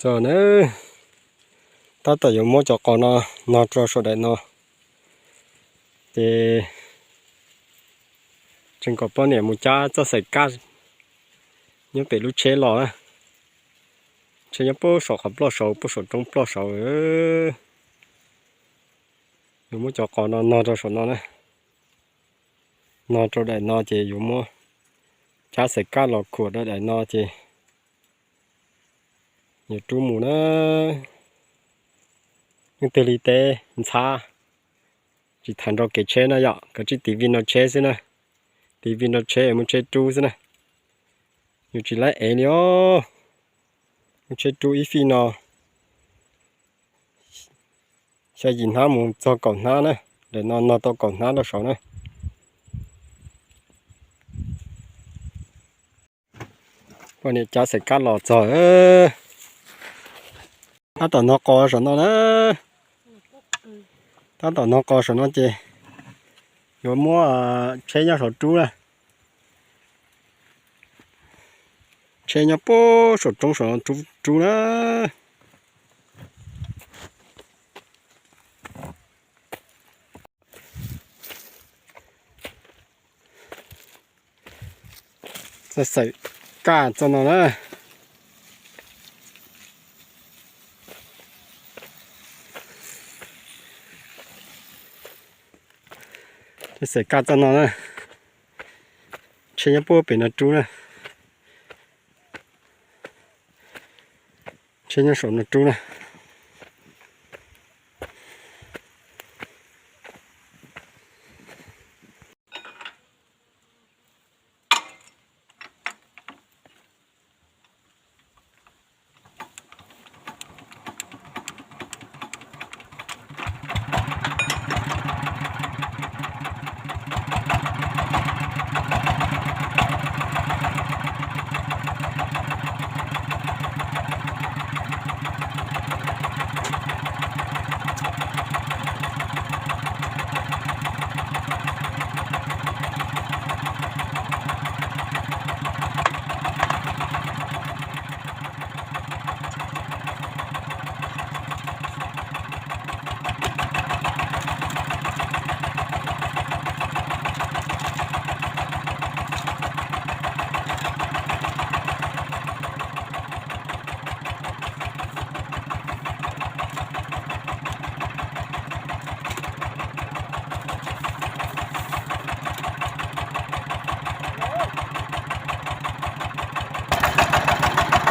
Os na, tab tom yuav muab cov qos no no rau saum daim no, ces tseem kom poj niam mus cab txoj xaim kaj nyob pem lub tsheb los na. Tsheb nyob puag saum qhov ploj saud, puag saum roob ploj saud. Yuav muab cov qos no no rau saum no na, no rau daim no ces yuav muab cab xaim kaj los khuam rau daim no ces yuav rub mus na. Leej twg li teb ntxhab, tsis tham nrau kev tsheb na yom, kav tsij tiv vij nrau tsheb xwb na. Tiv vij nrau tsheb muab tsheb rub xwb na. Yus tsis laib ev li os. Muab tsheb rub ib fij no, xya yim hnab mus txog kaum hnab na. Daim no no tau kaum hnab rau saud na. Poj niam cab xaim kaj los txog, tab tom no qos saum no na. Tab tom no qos saum no ces yuav muab tsheb nyob saud rub na. Tsheb nyob puag saum roob saum no rub na. Txoj xaim kaj txoj no na. Txoj xaim kaj txoj no na. Tsheb nyob puag pem no rub na. Tsheb nyob saum no rub na.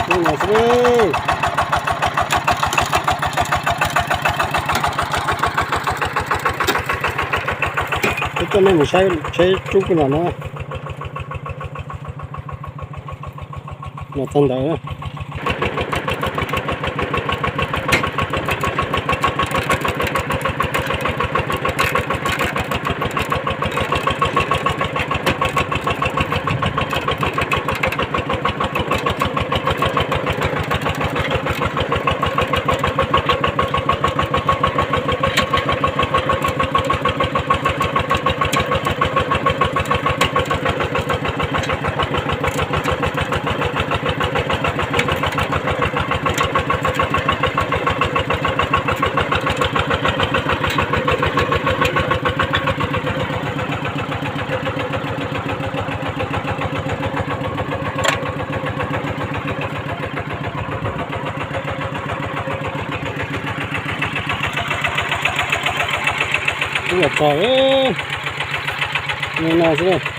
Tus no xwb. Peb coj nej mus saib tsheb rub puag nram no. Los txog ntawd. Ub, los txog no xwb.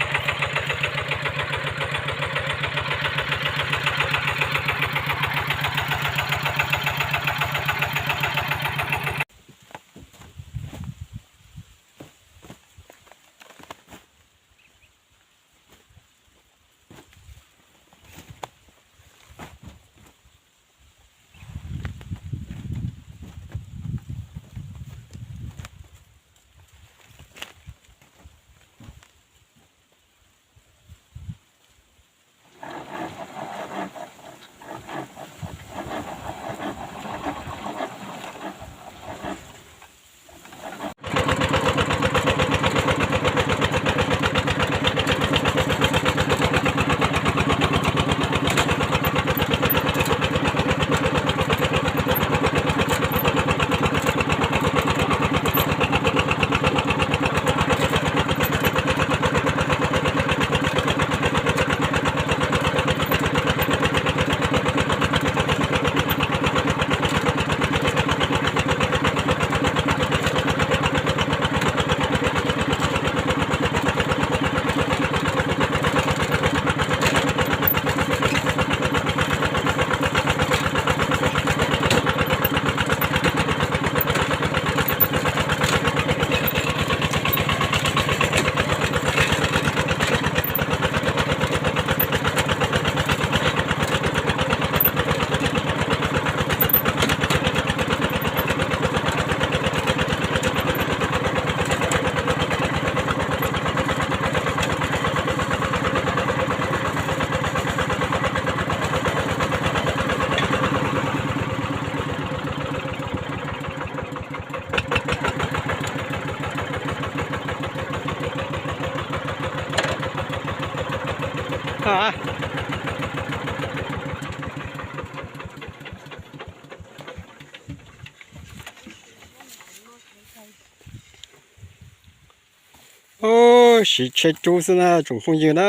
Siv tsheb rub xwb na tsoom phooj ywg na.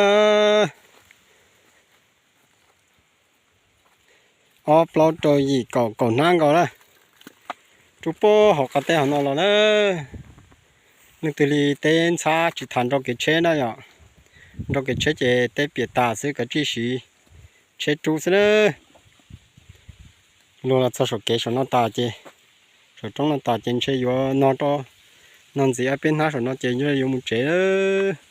Ob plaub rau yim kaum kaum hnab nkaus na. Rub puag hauv qab teb hauv no los na. Leej twg li teb ntxhab tsis tas nrau kev tsheb na yom. Nrau kev tsheb ces teb piam tas xwb, kav tsij siv tsheb rub xwb na. Luag los txog saum kev saum no tas ces, saum roob no tas ces ntshe yuav no rau, no ntxiv ob peb hnab saum no ces yuav mus tsev lawm.